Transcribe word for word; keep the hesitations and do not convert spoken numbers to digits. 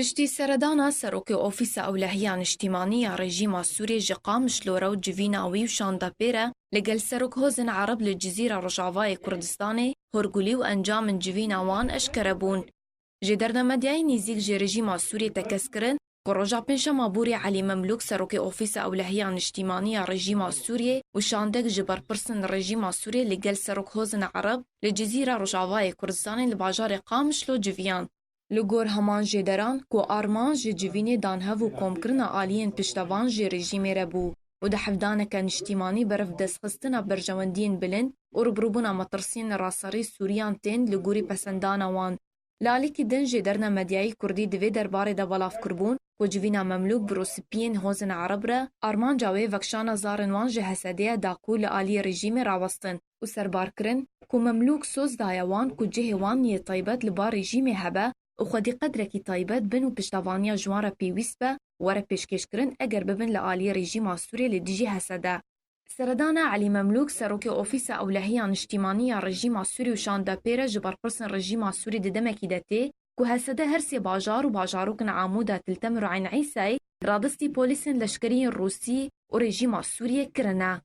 Piştî seredana serokê Ofîsa Ewlehiya Niştîmanî ya rejîma Sûriyê ji Qamişlo re û civîna wî û şanda pê re li gel serok hozên Ereb li Cizîra Rojavayê Kurdistanê, horgulî û encamên civîna wan eşkere bûn. Jêderna medyayî nêzîk ji rejîma Sûriyê tekez kirin ku roja Pêncşema borî Elî Memlûk, serokê Ofîsa Ewlehiya Niştîmanî ya rejîma Sûriyê û şandek ji berpirsên rejîma Sûriyê li gel serok hozên Ereb li Cizîra Rojavayê Kurdistanê li bajarê Qamişlo civiyan. Li gor heman jêderan ku armanc ji civînê dan hev û komkirina aliyên piştevan ji rejîmê re bû û di hevdaneke niştîmanî berf destxistina berjewendiyên bilind û rûbirûbûna metirsiyên raserî Sûriyan tên li gorî pesendana wan. Li alîkî din jêderna medyayî kurdî di vê derbarê de belav kirbûn ku civîna Memlûk bi rûspiyên hozên Ereb re armanca wê vekşana zarên wan ji H S D'ê ye da ku li alî rejîmê rawestin û serbar kirin ku Memlûk soz daye wan ku cihê wan yê taybet li ba rejîmê hebe û xwedî qedrekî taybet bin û piştevaniya ji wan re pêwîst be were pêşkêşkirin eger bibin li alî rejîma Sûriyê li dijî H S D. Seredana Elî Memlûk, serokê Ofîsa Ewlehiya Niştîmanî ya rejîma Sûrî û şanda pê re ji berpirsên rejîma Sûrî di demekî de tê ku H S D her sê bajar û bajarokên Amûda, Til Temir û Eyn Îsayê radistî polîsên leşkeriyên Rûsî û rejîma Sûriyê kirine.